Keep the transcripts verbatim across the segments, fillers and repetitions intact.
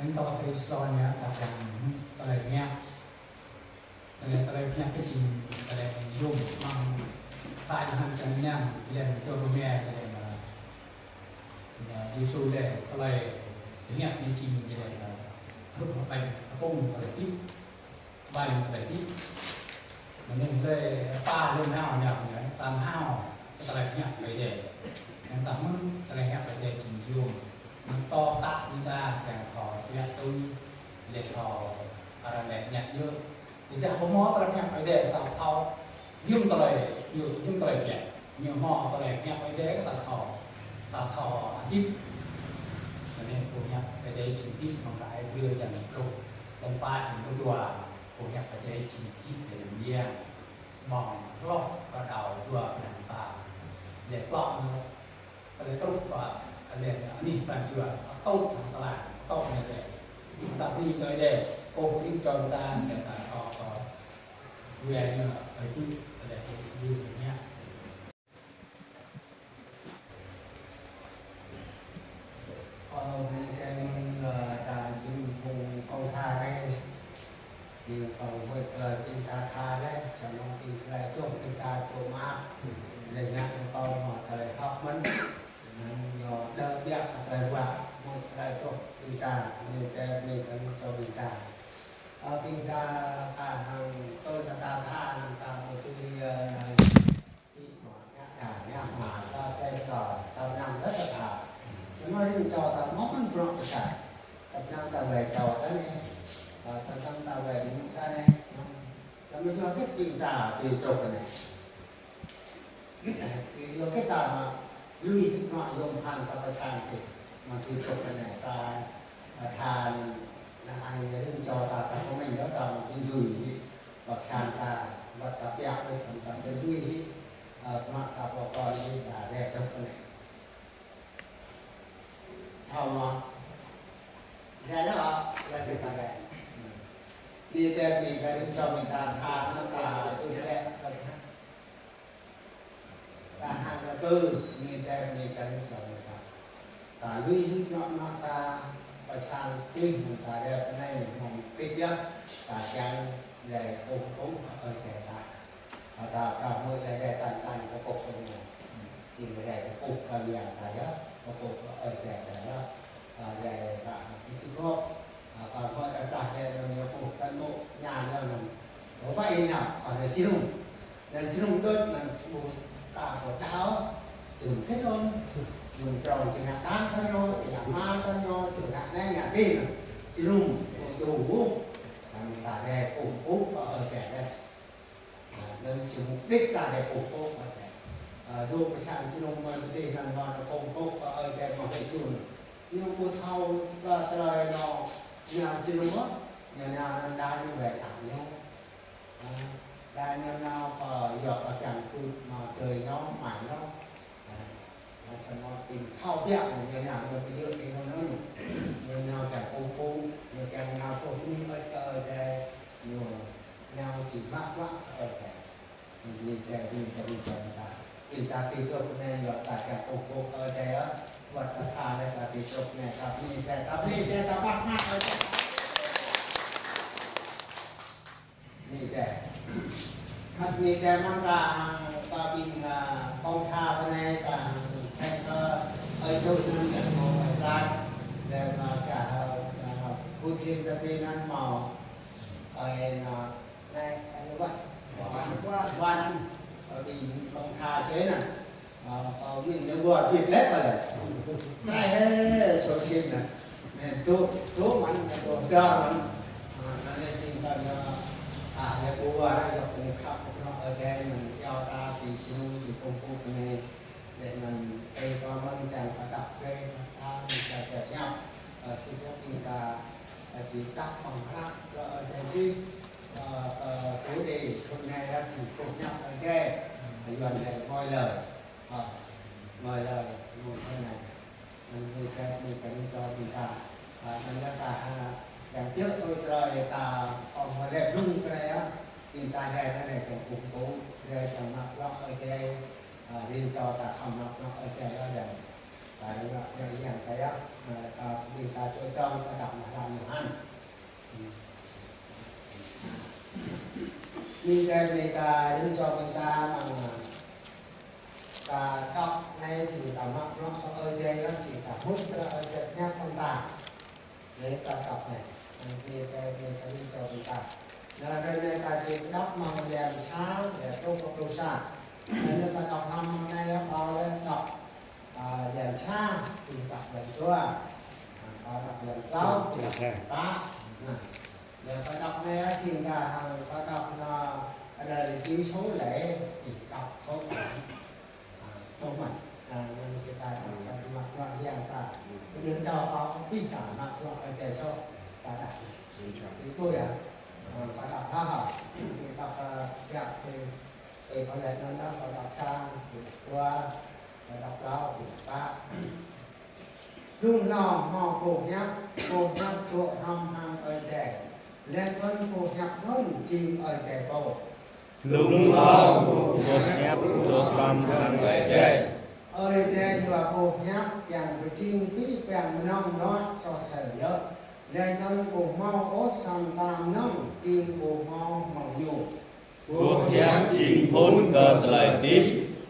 Anŭn tơlơi Kristô ñu ta kiăng tơlơi pơhiăp. Tơlơi, tơlơi pơhiăp kơ jing tơlơi yôm mơ̆ng Khua Yang Yôhan čang năm, jơlan dua pluh rơma, jơlan, ơ, Yêsu laĭ tơlơi pơhiăp ñu jing jơlan, ơ, hrup hăng ƀañ tơpŭng tơlơi hơdip. Ƀañ tơlơi hơdip. Anŭn lĕ pă lĕ nao ñu, ñu ta hmâo tơlơi pơhiăp Ơi Adai. Anŭn ta hmư̆ tơlơi pơhiăp Ơi Adai jing yôm. Anŭn tŏ tă ñu ta kiăng thâo pơhiăp tui, lĕ thâo arăng lĕ ñăt yơh. Tơdah ƀu hmâo tơlơi pơhiăp Ơi Adai, ta thâo yôm tơlơi, yôm, yôm tơlơi pơhiăp. Ñu hmâo tơlơi pơhiăp Ơi Adai, ta thâo, ta thâo hơdip. Anŭn pơhiăp Ơi Adai jing hơdip, mơ̆ng hră Hêbrơ čang pluh, čang pă, čang pluh dua. Pơhiăp Ơi Adai jing hơdip lĕ anŭn yơh. Mơ̆ng hloh kơ đao jua pơnăng ta. Lĕ klŏk mơ̆, tơlơi truh pơ, lĕ anih pran jua, atŭt hăng tơlang, atŭt anai lĕ. Ta bơni kơ Ơi Adai, kơ rĭm čô ta, ta thâo kơ Ơi Adai ñu, Ơi Adai ñu, Ơi Adai ñu. Ơ, bơni kơ mơ̆ng, ơ, ta jing phung kông tha anai. Jing phung huĭ tơlơi ƀing ta tha lĕ, samơ̆ ƀing tơlơi truh ƀing ta tŭ mă. Lĕ ngă kơ kông mă tơlơi hơ̆k mơ̆n. Anŭn yua đơ ƀiă tơlơi ruă, mơ̆ng tơlơi truh ƀing ta, bơni kơ, bơni kơ mơ̆ng čô ƀing ta. Ơ, ƀing ta, ta hăng tui kơ ta tha, anŭn ta ƀu tui, ơ, Či mă ngă đa ngă mă ta tơlơi ta, ta pơnăng ta tha. Samơ̆ rĭm čô ta mơ̆ mơ̆n bruă pơsat. Ta pơnăng ta wai čô ta anai. Ta pơnăng ta wai mơnuih ta anai. Samơ̆ yua hơget ƀing ta tui truh kơ anai. Hơget ta, yua hơget ta mă lui hĭ bruă yôm phăn ta pơsat tih. Mă tui truh kơ anai ta, ta tha anŭn, anŭn ai rĭm čô ta, ta pơmĭn yơh ta mă tui lui hĭ. Wăt sang ta, wăt ta pơhiăp, wăt sang ta tơlui hĭ, ơ, mă ta pơkŏn hĭ, ta rai truh kơ anai. Thâo mơ̆? Rai lĕ, ơ, rai kơ ta rai. Anai tơlơi ƀing ta rĭm čô ƀing ta tha, anŭn ta tui lĕ, ta hăng kơ, anai tơlơi ƀing ta rĭm čô ƀing ta. Ta lui hĭ bruă mă ta pơsat tih, anŭn ta rai pơ anai, anŭn mơ̆ng pit yơh, ta kiăng rai kơkuh pơpŭ kơ Ơi Adai ta. Ơ, ta pơrăm hmư̆ rai rai tăn tăn kơkuh kơ ñu. Jing rai kơkuh kơ Yang ta yơh, kơkuh kơ Ơi Adai ta yơh. Ơ, rai pơrăm hmư̆ čơkŏp. Ơ, pơrăm hmư̆ rai plah rai anŭn ñu kơkuh kơ mơ̆ ñu anŭn. Ƀu pă ih ñu, ơ, anŭn jơnum. Anŭn jơnum đôč anŭn ƀu ta ƀu thâo. Jơnum khĭn anŭn. Jơnum trong či ngă tang tơ ñu, či ngă ma tơ ñu, či ngă anai ngă adih anŭn. Jơnum ƀu djơ̆ ôh. Anŭn ta rai kơkuh pơpŭ kơ Ơi Adai rai. Ơ, anŭn jing mục đích ta rai kơkuh pơpŭ kơ Ơi Adai. Ơ, dŏ pơ sang jơnum mơ̆n pơtih anŭn mơ̆n kơkuh pơpŭ kơ Ơi Adai mơ̆ hĭ jun. Ñu ƀu thâo kơ tơlơi anŭn, ñu jơnum mơ̆, ñu anŭn anŭn đa ñu wai tang ñu. Ơ, đa ñu nao kơ yua kơ kiăng tŭ mă tơi ñu, mai ñu. Ơ, samơ̆ ƀing thâo biă ñu, ñu, ñu ƀu djơ̆ kơ ñu anŭn ñu. Ñu, ñu kiăng kơkuh pơpŭ, ñu kiăng nao kơkuh pơpŭ Ơi Adai, ñu, ñu či mă bruă Ơi Adai. Bơni kơ, bơni kơ ƀing ta. Ƀing ta tui truh kơ anai yua ta kiăng kơkuh pơpŭ Ơi Adai yơh. Wăt ta tha lĕ ta tui truh kơ anai, ta bơni kơ, ta bơni kơ, ta pap ngă Ơi Adai. Bơni kơ. Mă bơni kơ mơ̆n kơ hăng kơ ƀing, ơ, kông tha pơ anai kơ hăng kơ Ơi Adai anŭn kơ kông Ơi Adai. Lĕ mơ̆ kơ, ơ, Phú Thiện ta tui anŭn mơ̆. Ơi anŭn Anai, anai wăt. Wăt. Wăt. Ơ, ƀing kông tha sĕ anŭn. Ơ, kơ ƀing anai wăt ƀiă lĕ kơ lĕ. Trai hĕ sô sin anŭn. Anai tŭ, tŭ mơ̆n, tŭ dơ̆ mơ̆n. Ơ, anai jing kơ ñu, ơ, lĕ ƀu wăt yơh kơ ñu khăp kơ bruă Ơi Adai mơ̆n yua ta či jơnum či kơkuh pơpŭ kơ anai. Lĕ anŭn ơi kơ mơ̆n kiăng ta đăp kơ mơta mơ̆n ta kơ ñăp. Ơ, sĭt yơh ƀing ta, ơ, či đăp amăng hră kơ Ơi Adai čih. Ơ, kơ chủ đề thun anai yơh či kơkuh ñăp Ơi Adai. Ơ, Yuan lĕ ngôi lời. Ơ, ngôi lời, ngôi thun anai. Anŭn ñu kơ, ñu kơ ñu čô ƀing ta. Ơ, anŭn yơh ta, ơ, kiăng djơ̆ tui tơlơi ta, ơ, hmâo lĕ blung tơlơi yơh. Ƀing ta rai anai kiăng kơkuh pơpŭ, rai kiăng mă bruă Ơi Adai. Ơ, rĭm čô ta khŏm mă bruă Ơi Adai yơh. Ta rai mă bruă Yang ta yơh. Ơ, ta ƀing ta čuh dơ̆ng ta đăp mơ̆ hlăm Amen. Ƀing ta, ƀing ta, yua čô ƀing ta mơ̆ng, ta đŏk anai jing ta mă bruă kơ Ơi Adai, jing ta hmư̆ tơlơi Ơi Adai pơhiăp kơ ta. Anai ta đŏk anai. Anai ƀing ta, ƀing ta, yua čô ƀing ta. Anai, anai ta či đŏk mơ̆ng blan sa, blan pluh, pluh sa. Anai ta đŏk hrŏm mơ̆ng anai yơh, ƀu lĕ đŏk, a, blan sa, či đŏk blan dua. A, ƀu đŏk blan klâo, či đŏk blan pă. Anai. Anai ta đŏk anai yơh, jing ta hăng ta đŏk anai, ada di số lĕ, či đŏk số tám. A, ƀu mă. A, anŭn kơ ta, ta, ta mă bruă hiam ta. Ƀu djơ̆ čô kơ abih ta mă bruă Ơi Adai soh, ta đah. Ih ƀuh yơh. A, ta đah hă. Ih đah, a, jak kơ, ih pơlĕ anŭn, ta đah sa, ta đah dua, ta đah klâo, ta đah pă. Hlung nao hmâo boh hiăp, boh hiăp dŏ hrŏm hăng Ơi Adai. Laih anŭn boh hiăp anŭn jing Ơi Adai pô. Hlung nao boh hiăp dŏ hrŏm hăng Ơi Adai. Ơi Adai yua boh hiăp kiăng pơjing abih bang mơnơ̆ng mơnuă soh sel yơh. Laih anŭn ƀu hmâo ôh sa mơta mơnơ̆ng jing ƀu hmâo mơ̆ng ñu. Boh hiăp jing phŭn kơ tơlơi hơdip,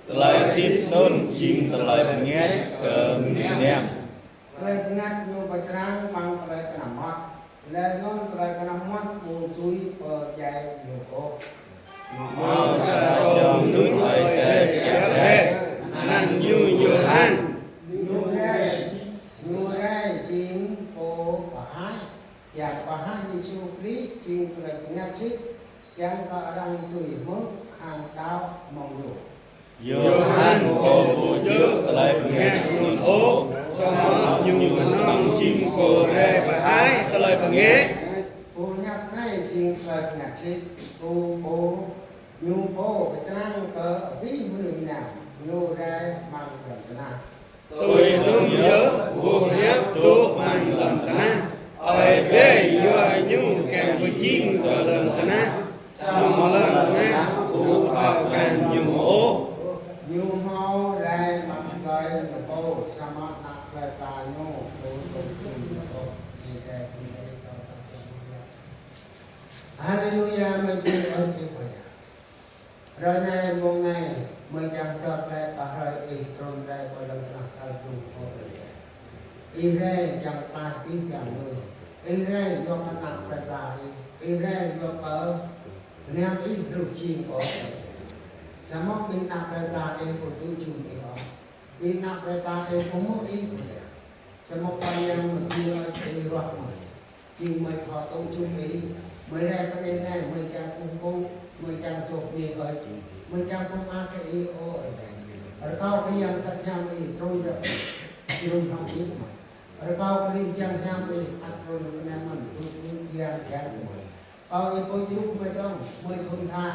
tơlơi hơdip anŭn jing tơlơi bơngač kơ mơnuih mơnam. Tơlơi bơngač ñu pơčrang amăng tơlơi kơnăm mơmŏt, laih anŭn tơlơi kơnăm mơmŏt ƀu dưi pơdjai ñu ôh. Hmâo sa čô mơnuih Ơi Adai kiăng laĭ, anăn ñu Yôhan. Ñu rai, ñu rai jing pô pơhaih, kiăng pơhaih Yêsu Krist jing tơlơi bơngač sĭt, kiăng kơ arăng dưi hmư̆ hăng đaŏ mơ̆ng ñu. Yôhan pô ƀu djơ̆ tơlơi bơngač anŭn ôh, samơ̆ ñu kơnơ̆ng jing pô rai pơhaih tơlơi bơngač. Boh hiăp anai jing tơlơi bơngač sĭt, pô, pô, ñu pô pơčrang kơ abih mơnuih mơnam, ñu rai amăng lŏn tơnah. Tui anŭn yơh, boh hiăp dŏ amăng lŏn tơnah, Ơi Adai yua ñu kiăng pơjing kơ lŏn tơnah, samơ̆ lŏn tơnah ƀu thâo krăn ñu ôh. Ñu hmâo rai amăng tơlơi ñu pô, samơ̆ ană plei pla ñu ƀu tŭ jum ñu ôh. Ih dai pun rai kơ ta pơmơyang. Haleluya, mơ̆ng ƀing ơi ƀing ƀai. Hrơi anai, mông anai, mơi kiăng dŏ glaĭ pơ hrơi ih trŭn rai pơ lŏn tơnah tal dŭng pô ƀơi. Ih rai kiăng pơklaih abih bang mơi. Ih rai yua kơ ană plei pla ih. Ih rai yua kơ gơnam ih hruh jing ôh. Samơ̆ ƀing ană plei pla ih ƀu tŭ jum ih ôh. Ƀing ană plei pla ih ƀu hmư̆ ih ôh. Samơ̆ Khua Yang mơ̆ng ƀing ơi ih ruah mơi. Jing mơi thâo tŭ jum ih, mơi rai pơ anai anai, mơi kiăng kơkuh pơpŭ, mơi kiăng dŏ bơni ih, mơi kiăng pơmơak kơ ih ơ Ơi Adai. Rơkâo kơ Yang Bơngăt Hiam ih trŭn rai, jơnum hrŏm hơbĭt mơi. Rơkâo kơ ling jang hiam ih ăt trŭn kơ anai mơ̆n, tŭ tŭ yang yang mơi. Kâo ih pơjru mơi dơ̆ng, mơi thŭn tha,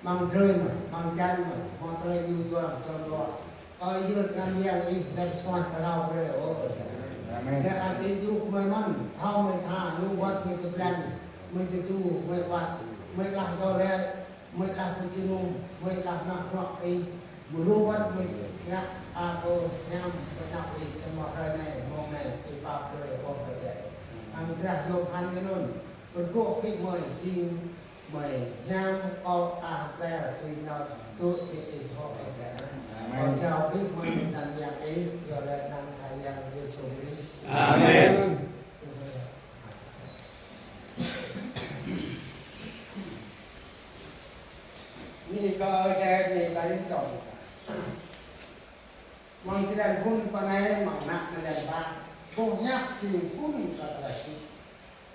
amăng drơi mơi, amăng hơjan mơi, hmâo tơlơi ñu juang, juang dua. Ơi yơh, tơngan yang ih lĕ suaih pơhlao brơi ôh. Amen. Lĕ ăt ih djru mơi mơ̆n, thâo mơi tha, lu wơ̆t mơi tơblan, mơi tơdu, mơi wăt, mơi lah dŏ lĕ, mơi lah pơjơnum, mơi lah mă bruă ih, mơ̆ lu wơ̆t mơi ngă, a, ôh, hiam, mơi năp ih, samơ̆ hrơi anai, mông anai, ih pap brơi ôh Ơi Adai. Hăng drah Yôhan anŭn, pơgŏ kơ mơi jing mơi hiam kâo a plei tui nao dŏ jing ih hŏ Ơi Adai. Amen. Kâo jao abih mơi mơ̆ng anăn yang ih, yua lĕ anăn Khua Yang Yêsu Krist. Amen. Bơni kơ Ơi Adai, bơni kơ ih čŏng. Mơ̆ng črăn phŭn pơ anai mơ̆ng anăp mơ̆ng lĕ pă. Boh hiăp jing phŭn kơ tơlơi hơdip.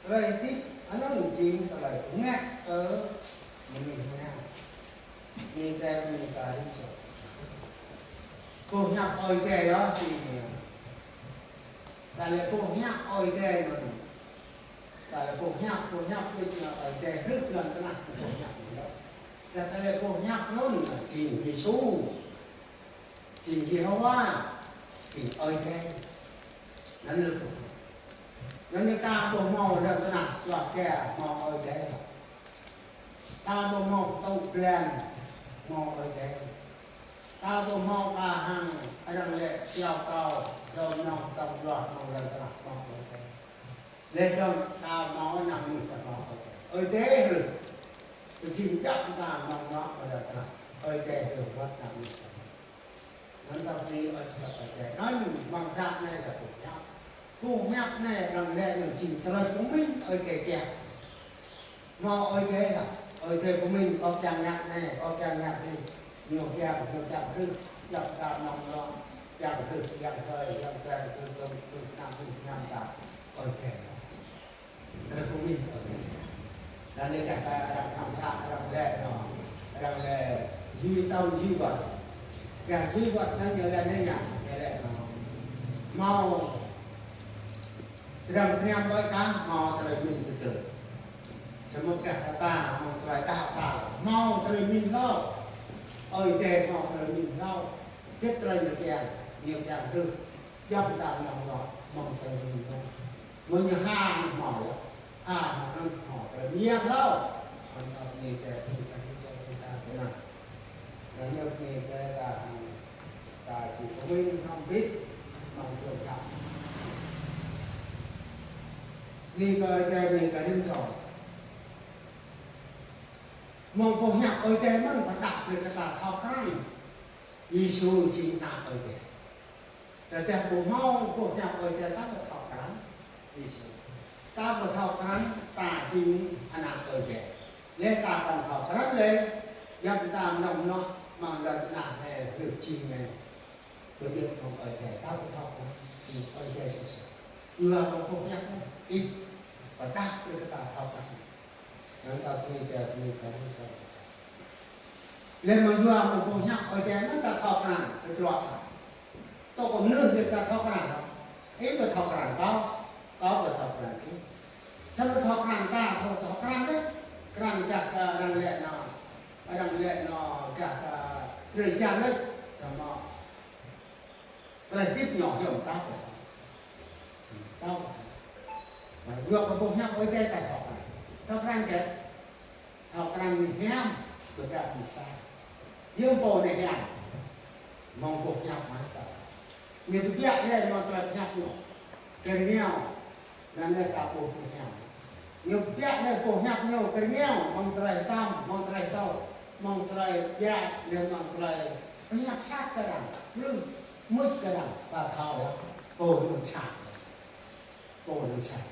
Tơlơi hơdip anŭn jing tơlơi bơngač kơ mơnuih mơnam. Bơni kơ, bơni kơ Ơi Adai. Boh hiăp Ơi Adai yơh jing anai. Tơlơi boh hiăp Ơi Adai anŭn. Tơlơi boh hiăp, boh hiăp ƀing Ơi Adai hrih lŏn tơnah boh hiăp yơh. Tơlơi boh hiăp anŭn jing Yêsu. Jing Yêhôwa, jing Ơi Adai. Anŭn lĕ boh hiăp. Anŭn yơh ta ƀu hmâo lŏn tơnah, yua kơ hmâo Ơi Adai. Ta ƀu hmâo tŭ blan, hmâo Ơi Adai. Ta ƀu hmâo kah hăng arăng lĕ iâu kâo, dŏ nong tŏng luah hmâo lŏn tơnah, hmâo Ơi Adai. Lĕ dơ̆ng ta hmâo ană mơnuih ta hmâo Ơi Adai. Ơi Adai hrih. Pơjing djŏp ta hmâo ană Ơi Adai. Ơi Adai hrih wơ̆t ană mơnuih ta. Anŭn ta bơni Ơi Adai. Anŭn mơ̆ng hră anai ta pơhiăp. Pơhiăp anai arăng lĕ anŭn jing tơlơi pơmĭn Ơi Adai kiăng. Hmâo Ơi Adai lah, Ơi Adai pơmĭn kâo kiăng ngă anai, kâo kiăng ngă adih. Ñu kiăng, ñu kiăng hrih, kiăng ta nong nong, kiăng hrih, kiăng hrơi, kiăng kiăng hrih, kiăng hrih, năm hrih, năm ta. Ơi Adai lah. Tơlơi pơmĭn Ơi Adai. Anŭn anai kah ta arăng năm hră, arăng lĕ nong, arăng lĕ jui tơm jui wơ̆t. Kah jui wơ̆t anŭn ñu lĕ anai ñu, ñu lĕ nong. Hmâo Tơdang tơña ƀơi kah hmâo tơlơi mĭn tơdơi. Samơ̆ kah ta hmâo tơlơi đaŏ ta, hmâo tơlơi mĭn hlâo. Ơi Adai hmâo tơlơi mĭn hlâo. Hơget tơlơi ñu kiăng, ñu kiăng hrih. Djŏp ta hmâo hlâo, hmâo tơlơi mĭn hlâo. Mơ̆ng ñu ha ñu hmâo yơh. Ha hmâo anŭn hmâo tơlơi mĭn hlâo. Anŭn ta bơni kơ Ơi Adai, Ơi Adai ta tơnah. Anŭn ñu bơni kơ ta hăng ta či kơwĭn hrŏm hơbĭt amăng tơlơi khăp. Bơni kơ Ơi Adai, bơni kơ rĭm čô. Mơ̆ng boh hiăp Ơi Adai mơ̆n pơdah brơi kơ ta thâo krăn Yêsu jing Ană Ơi Adai. Tơdah ƀu hmâo boh hiăp Ơi Adai ta ƀu thâo krăn Yêsu. Ta ƀu thâo krăn ta jing ană Ơi Adai. Lĕ ta kăn thâo krăn lĕ, yap ta mơnơ̆ng mơnơ̆ng amăng lŏn tơnah anai hrih jing anai. Pơyơr mơ̆ng Ơi Adai, ta ƀu thâo krăn jing Ơi Adai sơsă. Yua mơ̆ng boh hiăp anai, jing pơdah brơi kơ ta thâo krăn. Anŭn ta bơni kơ, bơni kơ Ơi Adai. Lĕ mơ̆ng yua mơ̆ng boh hiăp Ơi Adai anŭn ta thâo krăn, ta čroh krăn. Tŏ kơ mơnuih ta thâo krăn. Ih ƀu thâo krăn kâo, kâo ƀu thâo krăn ih. Samơ̆ thâo krăn ta, thâo, thâo krăn đôč. Krăn gah kơ arăng lĕ nong, arăng lĕ nong gah kơ drơi jăn đôč. Samơ̆ tơlơi hơdip ñu hiam ta ƀu thâo. Ta ƀu thâo. Anŭn yua kơ boh hiăp Ơi Adai ta thâo krăn. Thâo krăn hơget? Thâo krăn ñu hiam, ƀôdah ñu sa. Hiư̆m pô ñu hiam? Mơ̆ng boh hiăp mơ̆n ta. Ñu tơbiă rai mơ̆ng tơlơi pơhiăp ñu. Kơnơ̆ng ñu. Anŭn lĕ ta ƀuh ñu hiam. Ñu tơbiă rai boh hiăp ñu kơnơ̆ng ñu, mơ̆ng tơlơi tơm, mơ̆ng tơlơi tŏ, mơ̆ng tơlơi biă, lĕ mơ̆ng tơlơi pơhiăp sat kơ arăng. Ƀrư̆ mŭt kơ arăng, ta thâo yơh, pô ñu sat. Pô ñu sat.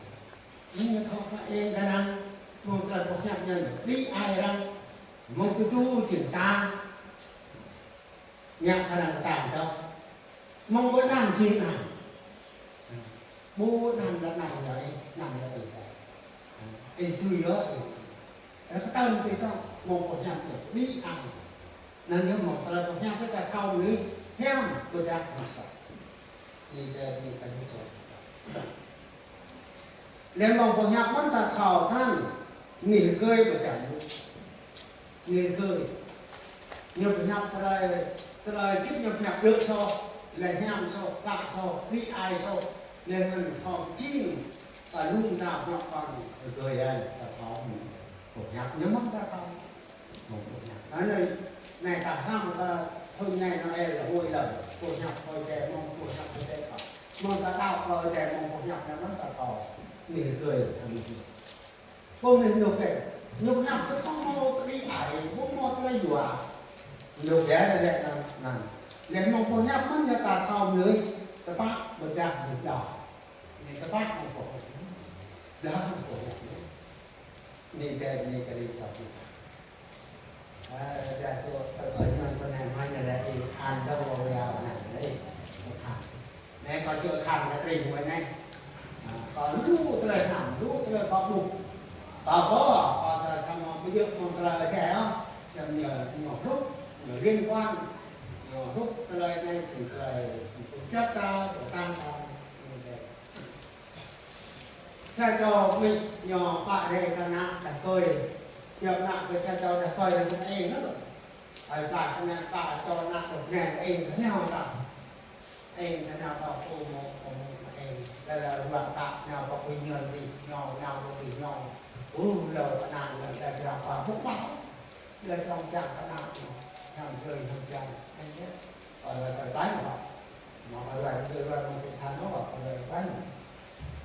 Ñu thâo pơeng kơ arăng, mơ̆ng tơlơi boh hiăp ñu, đĭ ai arăng, mơ̆ng tơdu jing ta. Ngă kơ arăng kơtang dŏ. Mơ̆ng ƀu anăm jing anăm. Ƀu anăm lĕ anăm ñu ih, anăm lĕ ih. Ih tui yơh ih. Arăng kơtang tui dŏ, mơ̆ng boh hiăp ñu, đĭ ai. Anŭn yơh mơ̆ng tơlơi boh hiăp ta thâo mơ̆n, hiam ƀôdah mơsat. Anai ta bơni kơ Ơi Adai. Lĕ mơ̆ng boh hiăp mơ̆n ta thâo krăn, anih rơgơi ƀôdah mơnuih. Anih rơgơi. Ñu pơhiăp tơlơi, tơlơi hơget ñu pơhiăp djơ̆ soh, lĕ hiam soh, klă soh, đĭ ai soh, lĕ anŭn thâo pơjing, ta lung ta ƀlŏk ƀăng rơgơi anŭn, ta thâo mơ̆n. Boh hiăp ñu mơ̆n ta thâo. Mơ̆ng boh hiăp. Anai, anai ta hrăm kơ thun anai Noel lĕ hui lĕ, boh hiăp Ơi Adai, mơ̆ng boh hiăp Ơi Adai kơ. Mơ̆ng ta đaŏ kơ Ơi Adai, mơ̆ng boh hiăp anai mơ̆n ta thâo. Anih rơgơi, anih rơgơi. Pô anih rơgơi. Ñu hiăp kơ thâo mơ̆ kơ đĭ ai, ƀu mơ̆ tơlơi yua. Rơgơi lĕ anŭn, anŭn. Lĕ mơ̆ng boh hiăp mơ̆n ñu ta thâo mơnuih, tơpă ƀôdah mơnuih đaŏ. Anai tơpă mơ̆ng boh hiăp. Đaŏ mơ̆ng boh hiăp. Anai tơ, anai kơ ri čŏk. Ơ, dah tŭ, tŭ ơi ñu pơnai mơ̆n ñu lĕ ih an dong wơ̆t yua anai, anai, ih, khan. Anai kâo čơkă khan kơ tring wơ̆t anai. Ơ, kâo lu tơlơi hrăm, lu tơlơi kâo ƀuh. Kâo kơ, kâo tơ samơ̆ ƀu djơ̆ mơ̆ng tơlơi Ơi Adai ôh. Samơ̆ ñu, ñu hrup, ñu liên quan, ñu hrup tơlơi anai, jing tơlơi, ñu pơčăt ta, pơtang ta, ñu lĕ. Sa čô mĭ ñu pă rai kơ ană đah kơi. Yua ană kơ sa čô đah kơi anŭn pơeng anŭn. Ơi pă kơ ană pă čô ană kơ bơnai pơeng kơ anai hŏng ta. Pơeng kơ ană pă pô mơ̆ pô mơ̆ pơeng. Lĕ lĕ ruă pă ană pă pô ñơn ti ñu, ană pă ti ñu. Ơ, lơ ană lơ ta jrao pă mơ̆ pă. Lĕ trong čang kơ ană ñu. Hiam drơi hiam jăn. Ơ, yơh. Kơ lĕ kơ tơnap. Mơ̆ kơ lĕ kơ lĕ mơ̆ng kơ tơnap kơ lĕ kơ tơnap.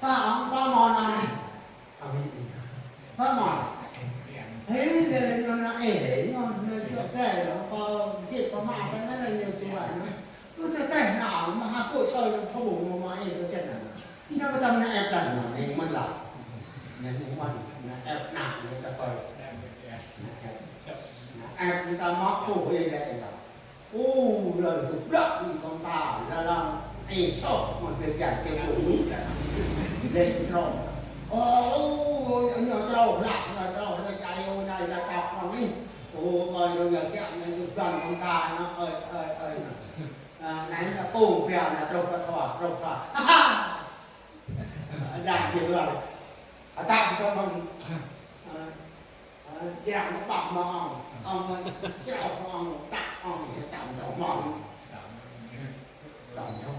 Pă mơ̆n anai. Pă mơ̆n. Hei, lĕ lĕ ñu anai, hei, ñu anai čuă tơlơi, pă jĕ pă mă tơlơi anai lĕ ñu čuă anai. Lu tơlơi anai, mă ha kơ soi ñu thâo ƀu mă mă, hei, tơlơi anai. Ñu pơtăm anai ĕp lah ñu, anai mơ̆n lah. Anai mơ̆n, anai ĕp anai, anai ta kơi. Anai ĕp. Anai ĕp ta mă pô, hei, lĕ, lĕ. Ô, lĕ tŭ blăk kông ta, lĕ lăng, ê, sŏ, mă tơ jăn kơ pô lu lĕ. Lĕ trŏ. Ô, ô, ñu trŏ, lăk, ñu trŏ, lĕ čai, ô, anai, lĕ čap lăng ih. Ô, kơ ñu, ñu kiăng, ñu tŭ blăk kông ta, ñu, ơi, ơi, ơi, ñu. À, anai, ñu kông pia, ñu trŏ pơthoa, trŏ pơthoa. Ha, ha. Dah, kơ lăng. À, ta, kơ mơ̆n. À, Ơ, kiăng mă ƀă mơ̆ng ŏng, ŏng mă kiăng mă ŏng, tăk ŏng, yơh tăm dŏ mơ̆ng. Tăm dŏ.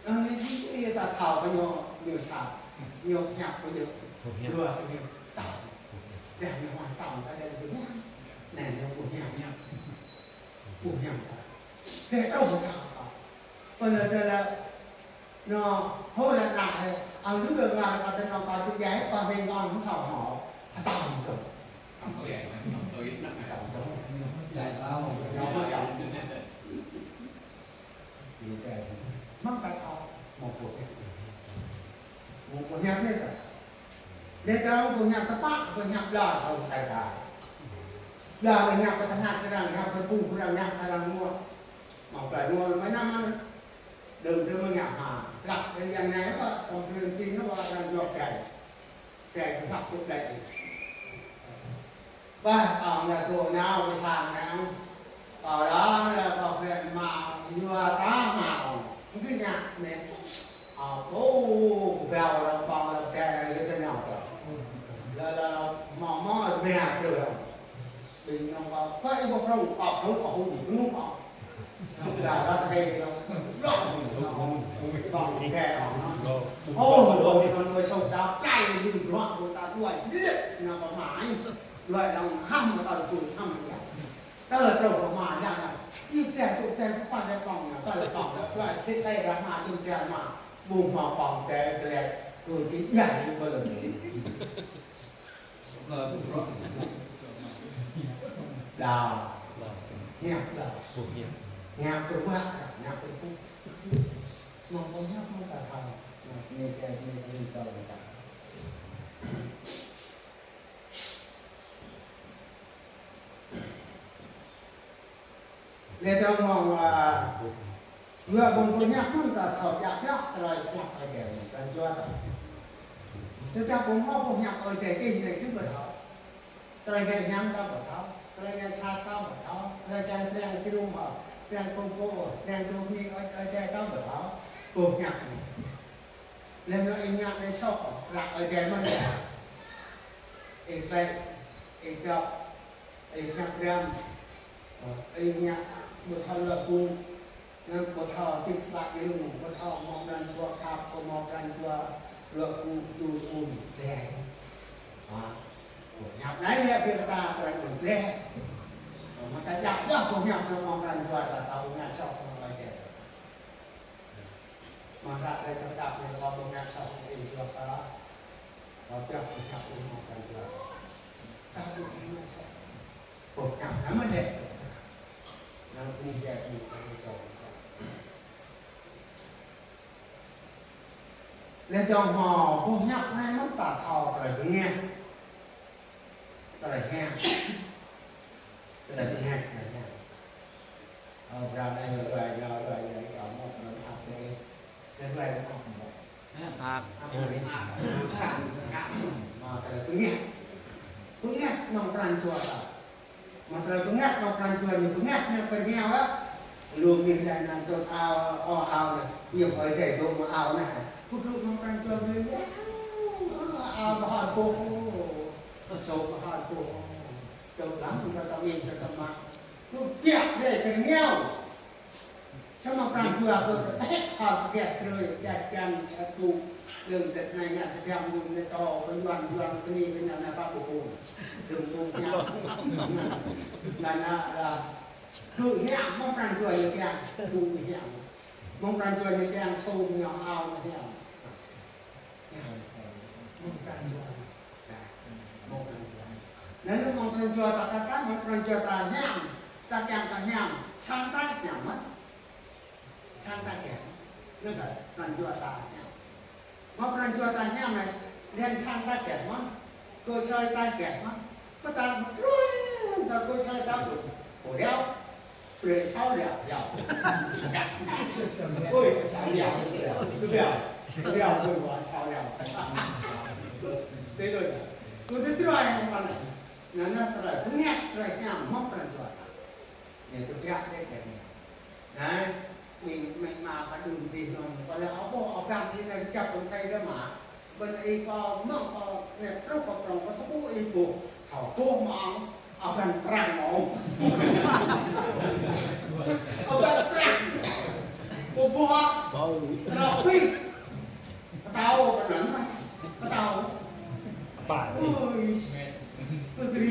Ơ, anai yơh ta thâo kơ ñu, ñu sa, ñu hiăp kơ ñu, dua kơ ñu, tăm. Yơh ñu hmâo tăm ta dêh ñu hiăp. Anai ñu ƀu hiăp. Ƀu hiăp ta. Dêh ôh sa ta. Pơ anai tơlơi Ñu, hơi lĕ anai, ơ, lu bơ ngă ră pă tơ ñu pă čư̆ djai, pă dêh ngă ŏng thâo hŏ. Hơtăm tơ̆. Hơtăm tơ̆. Ñu hơtăm tơ̆. Ñu tơ̆. Mơ̆ng ta thâo, mơ̆ng pô hiăp. Mơ̆ng pô hiăp anai tơ̆. Lĕ tơ̆ pô hiăp tơpă, pô hiăp ƀlŏr, pô tai tai. Ƀlŏr hiăp pơtơnap kơ arăng, hiăp pơpŭ kơ arăng, hiăp kơ arăng mơ̆n. Mơ̆ng ƀlŏr mơ̆n, mơ̆ng anai mơ̆n. Đơ̆ng tơ mơ̆ng hiăp hă, lăk tơ yang anai ƀă, tong prin tin ƀă, arăng djŏp dai. Dai kơ lăk tŭ dai. Ƀă, ŏng anai tŭ nao, ƀă sang nao. Kâo đa, lĕ kâo pơlĕ mă, yua ta mă ŏng. Mơ̆ng anai mĕt. Ơ, pô, kơ ƀiă arăng pơ̆ng lăk dai, yua tơ nao tơ. Lĕ, lĕ, lĕ, mă, mă, ƀiă tơ. Ƀing nong kâo, pơ ih ƀuh prŏng, kâo prŏng, kâo hŭn, ƀing nong kâo. Nong kâo, kâo thâo kâo. Prŏng, nong kâo, kâo thâo kâo. Ô, kâo nong kâo sŏng ta, plai ƀing bruă kâo ta đuaĭ jơlĕk, nong kâo mă ih. Đuaĭ nong hăm kâo ta tui hăm yơh. Tơl trŏ kâo mă yơh nong. Ih tĕh tŭ tĕh, kâo pă tĕh pŏng nong, pă tĕh pŏng nong. Đuaĭ tĕh tĕh dah mă čum tĕh mă. Ƀu hmâo pŏng tĕh, tơlơi kâo či djai kâo lĕ. Đa. Hiăp đa. Hiăp tơpă, hiăp tơpă. Mơ̆ng pô hiăp mơ̆ng ta thâo. Anai, anai, anai, anai, anai. Lĕ tơdang mơ̆ng, a, yua ƀơ̆ng boh hiăp mơ̆n ta thâo djă̱ djă̱ tơlơi hiăp Ơi Adai mơ̆ng pran jua ta. Tơdah ƀu hmâo boh hiăp Ơi Adai čih anai ƀu thâo. Tơlơi ngă hiam ta ƀu thâo, tơlơi ngă sat ta ƀu thâo, tơlơi kiăng triang jơnum hă, triang pơpŭ, triang dŏ mơ̆ng Ơi, Ơi Adai ta ƀu thâo. Boh hiăp anai. Lĕ anŭn ih ngă anai soh, ră Ơi Adai mơ̆n. Ih klĕ, ih dŏ, ih ngă răm, ih ngă ƀu thâo luă gŭ, anŭn ƀu thâo tĭp klă gơnam, ƀu thâo hmâo pran jua khăp, ƀu hmâo pran jua luă gŭ, tŭ ƀun, dêh. Ha, boh hiăp anai lĕ brơi kơ ta tơlơi ƀun dêh. Mơ̆ ta djă̱ djă̱ boh hiăp anŭn hmâo pran jua ta thâo ngă soh hmâo Ơi Adai. Mơ̆ ră anai ta dăp anai kâo ƀu ngă soh ih yua kơ, kâo pioh boh hiăp ih hmâo pran jua. Ta ƀu ngă soh. Boh hiăp anai mơ̆n dêh. Anŭn anai dêh anŭn kâo ƀu ngă soh. Lĕ tơdang hmâo boh hiăp anai mơ̆n ta thâo tơlơi bơngăt. Tơlơi hiam. Tơlơi bơngăt, tơlơi hiam. Ơ, pran anai, ruai, ruai, ruai, ruai, ruai, mơ̆, mơ̆, mơ̆, mơ̆, ruai, mơ̆, mơ̆. Ăt. Mơ̆, tơlơi bơngăt. Bơngăt mơ̆ng pran jua ta. Mơ̆ tơlơi bơngăt mơ̆ng pran jua ñu bơngăt ñu kơngiao á. Lu mih anai anŭn čŏt ao, ơ, ao anai. Ñu ƀơi dêh dŏ mơ̆ ao anai. Pơkơ̆ mơ̆ng pran jua ñu, ao, ao mơ̆ hơt boh. Sôk mơ̆ hơt boh. Čŏt lăng, tơtăm mih, tơtăm mă. Lu biă dêh kơngiao. Samơ̆ pran jua kơ tơhek hal pơgĕt trơi, jajan satu. Lơ̆m tơ̆t anai ngă sơjam lơ̆m anai čô, pơyuan, yuan, bơni, bơni, anai pă ƀu ƀun. Lơ̆m ƀu hiam. Anŭn, anŭn, anŭn, kơ hiam, mơ̆ng pran jua ñu kiăng, ƀu hiam. Mơ̆ng pran jua ñu kiăng, sum ñu ao ñu hiam. Mơ̆ng pran jua. Mơ̆ng pran jua. Anŭn mơ̆ng pran jua ta kơ ta, mơ̆ng pran jua ta hiam. Ta kiăng kơ hiam. Sang ta hiam mơ̆n. Sang ta kiăng. Anŭn kơ pran jua ta hiam. Mơ̆ng pran jua ta hiam anai. Lĕ sang ta kiăng mơ̆n. Kơ sơi ta kiăng mơ̆n. Pơtă truh ta kơ sơi ta ƀu. Ƀu đeo. Brơi sáu liao, liao. Ôi, sáu liao, liao. Liao, liao, ôi, wa sáu liao. Thế rồi. Kơ tơ truh hăng mơ̆ng anai. Anŭn, anŭn tơlơi bơngăt, tơlơi hiam mơ̆ng pran jua ta. Anai tơbiă dêh, dêh anai. Anai, mĭn, mĭn mă kơ đưm dih anŭn. Kơ lĕ ôh, ôh, ƀing dih anai kơjăp ƀing thây dih mă. Ƀing ih kơ mơ̆ng kơ anai truh kơ prŏng kơ tơƀuh ih ƀuh. Thâo ƀuh mơ̆ng, abăn prăng mơ̆ng. Abăn prăng. Ƀuh ƀuh hă? Ƀuh. Truh pih. Kơtâo kơ anŭn mơ̆n. Kơtâo. Ƀă. Ôi. Ƀu gri.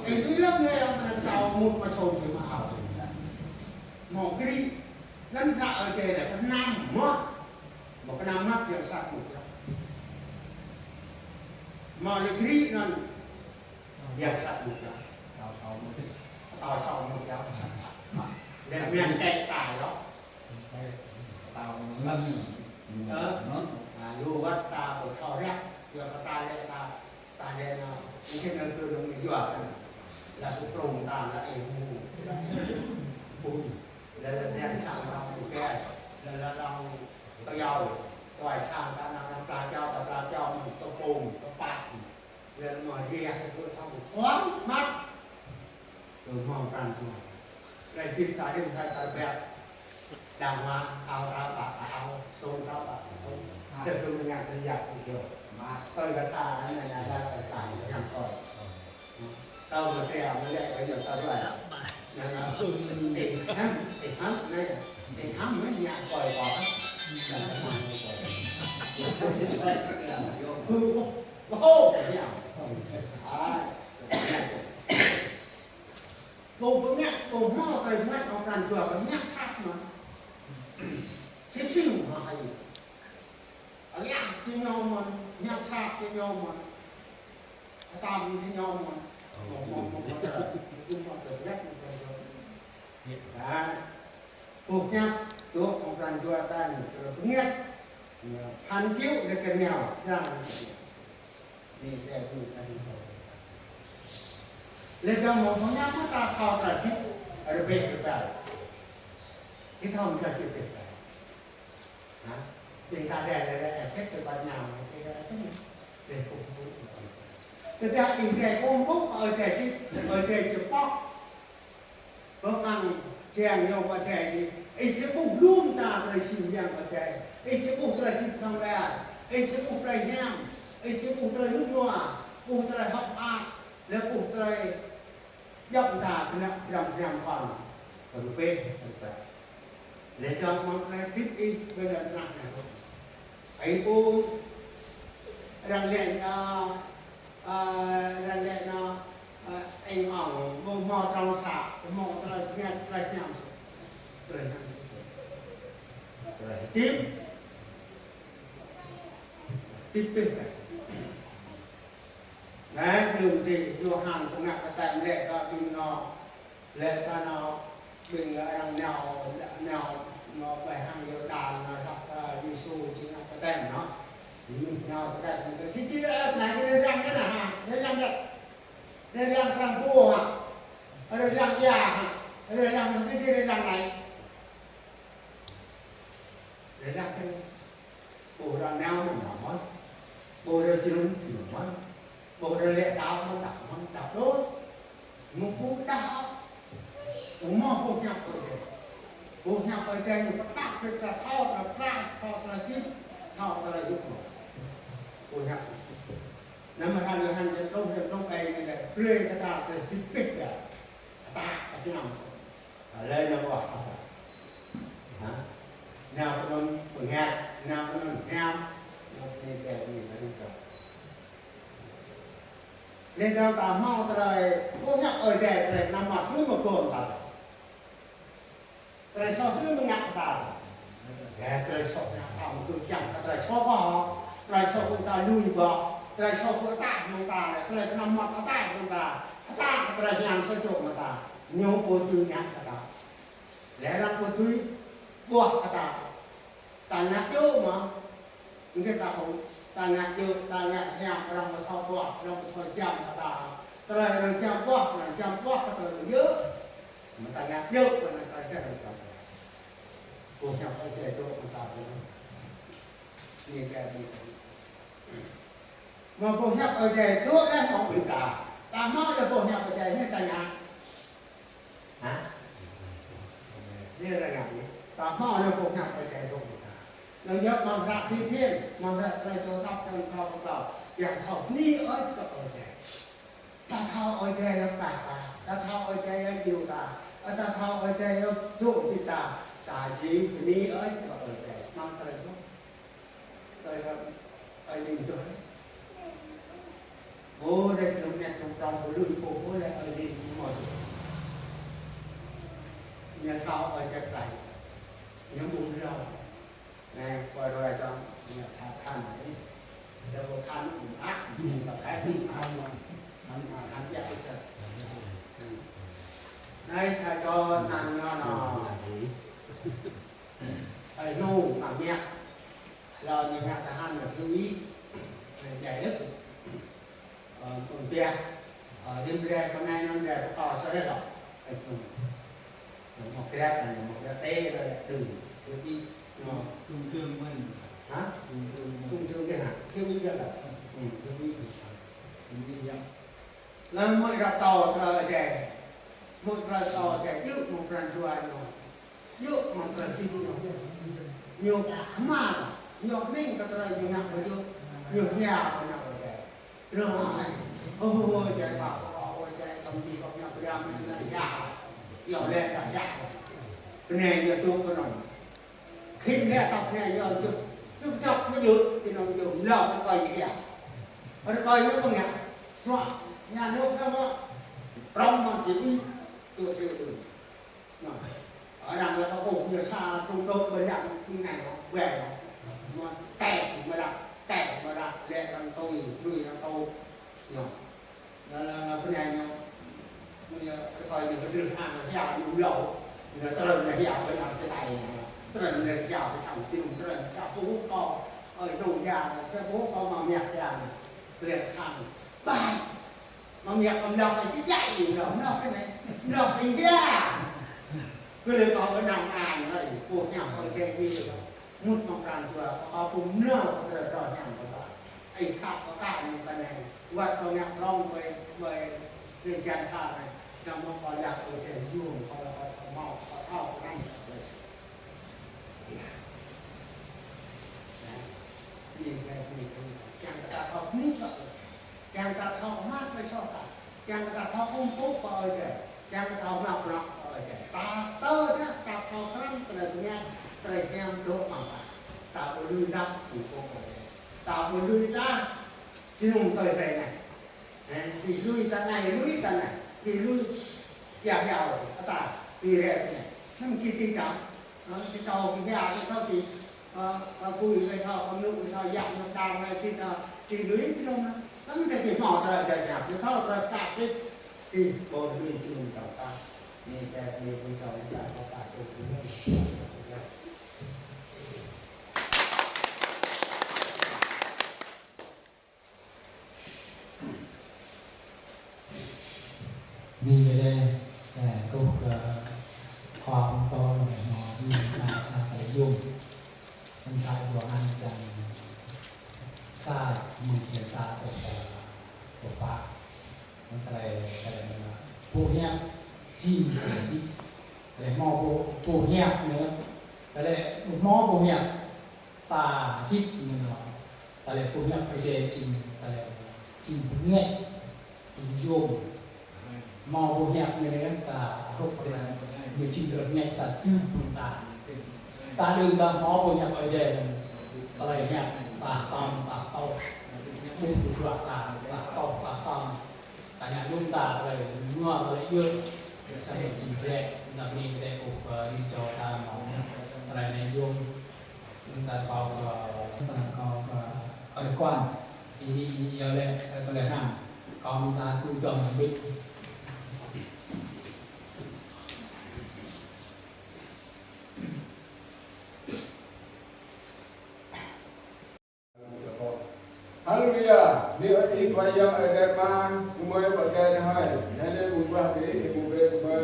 Ih tui lăm anai yang kơtâo mŭt mă sông kơ mă ao. Mơ̆ gri. Anŭn ră Ơi Adai lĕ kơnăm mơ̆. Mơ̆ kơnăm mă yang sat mŭt yơh. Mơ̆ lĕ gri anŭn yang sat mŭt yơh. Kơtâo sat mŭt yơh. Lĕ miăng kĕ ta yơh. Kơtâo lăm. Ơ. Hă? A, lu wơ̆t ta ƀu thâo ră, yua kơ ta lĕ ta, ta lĕ anŭn, mungkin anŭn kơ anŭn yua kơ anŭn. Lă kơ prŏng ta lă ih hu. Hu. Lă lă yang sang lăm hu kĕ. Lă lă lăm kơ yua. Tuai sang ta anŭn, anŭn pla čô, ta pla čô mơ̆n, tơpŭng, tơpăt. Lĕ mơ̆ yơh kơ tơlơi thâo ƀu khŏm mă. Tơ hmâo pran jua. Lĕ dĭp ta rĭm thai ta ƀĕ. Đang hmua, ao ta ƀă ao, sông ta ƀă sông. Tơ tơ mơña tơ yap tơ sio. Mă tơ kơ ta anai anai đang kơ ta yang kơ. Tơ mă tria mă lĕ kơ ñu tơ ruai. Anŭn anŭn. Ê hăm, ê hăm anai. Ê hăm mă ñă kơ kơ. Ôh, ôh, ôh, ôh. Ai. Kâo bơngăt, kâo hmâo tơlơi bơngăt, kâo pran jua, kâo hiăp sat mơ̆n. Sĭ sĭ mơ̆ hai. Alah, sĭ ñu mơ̆n, hiăp sat sĭ ñu mơ̆n. Atăm sĭ ñu mơ̆n. Mơ̆, mơ̆, mơ̆, mơ̆, mơ̆, mơ̆, mơ̆, mơ̆, mơ̆, mơ̆. Dah. Boh hiăp, dŏ mơ̆ng pran jua ta anai, tơlơi bơngăt. Ñu phăn čư̆ lĕ kơ ñu, yang. Anai tơlơi anŭn kơ ñu. Lĕ dong mơ̆ng pơhiăp ta thâo tơlơi hơdip rơbeh rơbai. Hơdip thâo tơlơi hơdip rơbeh rơbai. Hă? Ƀing ta đe đe đe ĕp kĕt tơ ƀing ñu, đe đe ĕp kĕt. Đe kŭp kŭp. Tơdah ih đe kŭp kŭp, ơi đe sĭt, ơi đe či pŏk. Pơmăng jang ñu pơdai đi. Ih či ƀuh lŏm ta tơlơi sĭt yang pơdai. Ih či ƀuh tơlơi hơdip hlŏng lar. Ih či ƀuh tơlơi hiam. Ih či ƀuh tơlơi rơnŭk rơnua. Ƀuh tơlơi hơ̆k mơak. Lĕ ƀuh tơlơi djŏp ta kơnă gram gram kon. Rơbeh, rơbeh. Lĕ dong mơ̆ng tơlơi hơdip ih ƀơi lŏn tơnah anai. Ih ƀuh arăng lĕ, a, a, arăng lĕ ñu, a, eng ong, ƀu hmâo trong sa, ƀu hmâo tơlơi pơngač, tơlơi hiam sĭt. Tơlơi hiam sĭt. Tơlơi hơdip. Hơdip pĕh pĕh. Anai, đưm dih Yôhan pơngă pơtăm lĕ kơ ƀing ñu, lĕ kơ ñu ƀing arăng nao, nao, nao ƀơi hang Yôrdan, nao hlăk, ơ, Yêsu či ngă pơtăm ñu. Ñu nao pơtăm ñu, kơ kiki lĕ, anai kơ arăng kơ anai, ha, arăng lĕ. Arăng arăng pô, ha. Arăng ia, ha. Arăng kơ kiki arăng anai. Arăng kơ Ƀu ră nao mơ̆n nao mơ̆n. Ƀu ră jơnum jơnum mơ̆n. Ƀu ră lĕ đaŏ mơ̆n đaŏ mơ̆n đaŏ đôč. Mơ̆ng ƀu đaŏ. Mơ̆ng mơ̆ ƀu hiăp Ơi Adai. Ƀu hiăp Ơi Adai ñu pơtă brơi ta thâo tơlơi pơklaih, thâo tơlơi hơdip, thâo tơlơi yŭk mơ̆n. Ƀu hiăp. Anŭn mơ̆ hră Yôhan črăn pluh, črăn pluh ƀai anai lĕ brơi kơ ta tơlơi hơdip pĕh pĕh. Kơ ta, kơ ta. Lĕ nao ƀuh hă ta. Hă? Nao kơ anŭn pơngač, nao kơ anŭn hiam, nao kơ anai tơlơi anai tơlơi anŭn čang. Lĕ dong ta hmâo tơlơi, ƀu hiăp Ơi Adai tơlơi anăm mă tui mơ̆ gơ̆m ta. Tơlơi soh tui mơ̆ ngă kơ ta. Lĕ tơlơi soh ngă ta mơ̆ tui kiăng kơ tơlơi soh ƀuh, tơlơi soh kơ ta lui ƀuh, tơlơi soh kơ ta mơ̆ng ta, tơlơi anăm mă ta mơ̆ng ta, ta kơ tơlơi hiam soh čô mơ̆ ta, ñu ƀu tui ngă kơ ta. Lĕ arăng ƀu tui ƀuh kơ ta. Ta ngă djơ̆ mơ̆, mơ̆ng ta ƀu, ta ngă djơ̆, ta ngă hiam, arăng ƀu thâo ƀuh, arăng ƀu thâo jăm kơ ta. Tơlơi arăng jăm ƀuh, arăng jăm ƀuh kơ tơlơi djơ̆. Mơ̆ ta ngă djơ̆, mơ̆ ta ngă arăng jăm ƀuh. Ƀu hiăp Ơi Adai dŏ mơ̆ng ta djơ̆. Anai kơ anai. Mơ̆ ƀu hiăp Ơi Adai dŏ lĕ mơ̆ng ƀing ta. Ta hmâo lĕ ƀu hiăp Ơi Adai anai ta ngă. Hă? Anai arăng ngă anai. Ta hmâo lĕ ƀu hiăp Ơi Adai dŏ mơ̆ng ta. Anŭn yơh mơ̆ng hră Thi Thiên, mơ̆ng hră tơlơi čô đăp črăn klâo pluh klâo. Yang thâo bơni hơơč kơ Ơi Adai. Ta thâo Ơi Adai yơh pơklaih ta. Ta thâo Ơi Adai yơh iâu ta. Ta thâo Ơi Adai yơh dŏ ƀing ta. Ta či bơni hơơč kơ Ơi Adai. Mơ̆ng tơlơi dŏ. Tơlơi, ơ, ơi Linh dŏ. Ơ, đe čơnŭm net čơnŭm prong ƀu lui pô, ơ, lĕ ơi Linh mơ̆n. Ñu thâo Ơi Adai pơklaih. Ñu ƀu rao. Anai, pơ roi tơ̆ng, ñu sa khăn anai. Đe ƀu khăn, ăh, ñu ta khăn, khăn, khăn, khăn biă sơ. Anai, sa čô anăn ñu nao. Ơi, ñu mă miak. Lơ ñu ngă tơhan là thiếu úy. Ơi, djai lĕ. Ơ, pơm pia. Ơ, rĭm rai kơ anai anŭn rai pơkŏ sơrĕ lŏ. Ơi, pơm. Mơ̆ krăt, mơ̆ krăt tê, lơ lĕ đưm. Thiếu úy. Nó. Trung tướng mơ̆n. Hă? Trung tướng mơ̆n. Trung tướng đấy hả? Thiếu úy đó là. Ừ, thiếu úy. Thiếu úy, dạ. Lăng mơ̆ ră tâo tơlơi Ơi Adai. Mơ̆ tơlơi tâo Ơi Adai, yua mơ̆ pran jua ñu. Yua mơ̆ tơlơi hơdip ñu. Ñu kơmăl, ñu kơning kơ tơlơi ñu ngă mơ̆ yua. Ñu hia kơ ñu Ơi Adai. Rơmai. Ơ, Ơi Adai, pă, pă, Ơi Adai, tơm ti kơ ñu pơđam ñu hia. Yua lĕ ñu hia. Bơnai ñu tŭ kơ anŭn. Khĭn lĕ tŏk anai ñu čŭk, čŭk čŏk mơ̆ yơh, či nong yơh, mlâo kơ kơi ñu kiăng. Rơkơi ñu pơngă, ruă, ñu nôk kơ mơ̆, prŏng mơ̆n či ƀuh, tŭ či ƀuh. Nă, arăng lĕ kơ kông ñu sa, trung đô ƀơi lăng, ñu anai, ƀơi, mơ̆ tĕ, mơ̆ đăp, tĕ, mơ̆ đăp, lĕ arăng tui, lui arăng tui, ñu. Nă, nă, nă, bơnai ñu. Ñu, rơkơi ñu kơdrưh hăng, hia ñu mlâo. Ñu tơlơi ñu hia ƀơi anăp čơđai. Tơlơi anai yua pơsăm tui anŭn tơlơi, ta ƀu kâo, ơi, dong ya, ta ƀu kâo mă mă ya, lihat sang. Ƀai. Mă mă kơ mlâo pơ si jai ih mlâo, mlâo kơ anai, mlâo pơ ya. Kơ lĕ kâo pơnăng ai, ơi, pô ñă pơ kơ ih. Mŭt mă pran jua, kâo pơmlâo kơ tơlơi rŏ hiam kơ ta. Ih khăp kơ kâo ñu kơ anai. Wơ̆t kâo ngă prong ƀơi, ƀơi, tơlơi jan sa anai. Samơ̆ kâo lăp kơ tơlơi yôm, kâo lăp kơ kâo hmâo, kâo thâo kơ anai. Kiăng kơ ta thâo kơnuk kơ Ơi Adai. Kiăng kơ ta thâo kơmăt ƀơi soh ta. Kiăng kơ ta thâo kơkuh pơpŭ kơ Ơi Adai. Kiăng kơ ta thâo mă bruă kơ Ơi Adai. Ta tơdah ta thâo krăn tơlơi bơngač, tơlơi hiam dŏ amăng ta. Ta ƀu lui dah kơkuh pơpŭ kơ Ơi Adai. Ta ƀu lui dah jơnum tui hrơi anai. Ơ, gih lui ta anai, lui ta anai, gih lui kiăng hiao ta, tui hrơi anai. Samơ̆ gih či dŏ, ơ, či thâo gih hiao, či thâo gih, ơ, ơ, ƀui gih thâo, kơnuk gih thâo, yap gih thâo, anai gih thâo, gih lui či lui anai. Samơ̆ gih hmâo tơlơi djă̱ djă̱, gih thâo tơlơi pơkă sĭt, gih ƀu lui jơnum ta. Anai gih, gih, gih thâo, gih thâo, gih thâo, gih thâo. Anai lĕ, ơ, kâo, ơ, khua pơtô lĕ hmâo anai ta sa tơlơi yôm. Anŭn ta yua anŭn čang sa mơ̆ng tơlơi sa kơ, ơ, kơ pă. Anŭn tơlơi, tơlơi, ơ, boh hiăp, jing tơlơi hơdip. Tơlơi hmâo boh, boh hiăp anai, tơlơi hmâo boh hiăp. Ta hơdip anŭn, tơlơi boh hiăp Ơi Adai jing tơlơi jing bơngač, jing yôm. Hmâo boh hiăp anai ta hrup anai, ñu jing tơlơi bơngač ta dưm hăng ta. Ta đưm ta hmâo boh hiăp Ơi Adai anŭn, tơlơi hiăp ta tŏng, ta tŏng. Ƀuh tơlơi bruă ta, ta tŏng, ta tŏng. Ta ngă anŭn ta tơlơi ngă tơlơi djơ̆. Samơ̆ jing gleh, anŭn anai Ơi Adai ƀuh, ơ, rĭm čô ta hmâo tơlơi anai yôm. Anŭn ta kâo kơ, anŭn ta kâo kơ, ơi, Kuan, ih, ih, ih, yơh lĕ, ơ, tơlơi hrăm. Kâo anŭn ta tui tơm bĭt. Haleluya. Bơni kơ Ih Khua Yang Ơi Adai Ama, gơmơi bơni kơ Ih hơi. Anai lĕ mơguah kơ Ih, Ih pơƀuh gơmơi.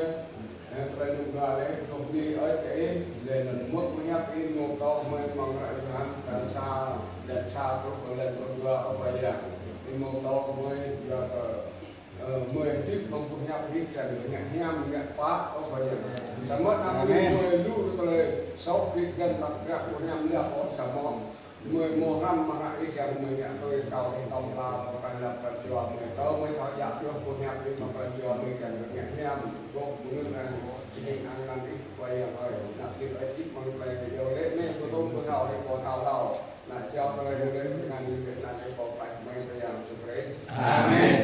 Ơ, tơlơi anŭn gơmơi lĕ, truh bơni kơ Ih, lĕ anŭn mŭt mơñăp Ih, mŭt tŏ gơmơi amăng hră Yôhan, črăn sa, lĕ sa truh kơ lĕ dua, ơ Khua Yang. Ih mŭt tŏ gơmơi, yua kơ, ơ, gơmơi hơdip amăng boh hiăp Ih, kiăng kơ ngă hiam, ngă pă, ơ Khua Yang. Samơ̆ anăm gơmơi lu tơlơi soh, git găn, ƀăk grăk, boh hiam lĕ, ơ, samơ̆ gơmơi hmâo hrăm mơ̆ng hră Ih kiăng gơmơi ngă tui kâo ih tŏng pla pơkra lăp pran jua gơmơi. Kâo gơmơi thâo djă̱ yơh boh hiăp Ih amăng pran jua gơmơi kiăng kơ ngă hiam, gŏ mơngơ̆t răng, čih hing ang anăn Ih Khua Yang ơi. Ană bơnai Ih amăng tơlơi iâu laĭ anai, pơtŭm pơthâo Ih pô thâo hlâo. Ană jao tơlơi anai lĕ, tơngan Ih lĕ, ană Ih pô pơklaih gơmơi Khua Yang Yêsu Krist. Amen.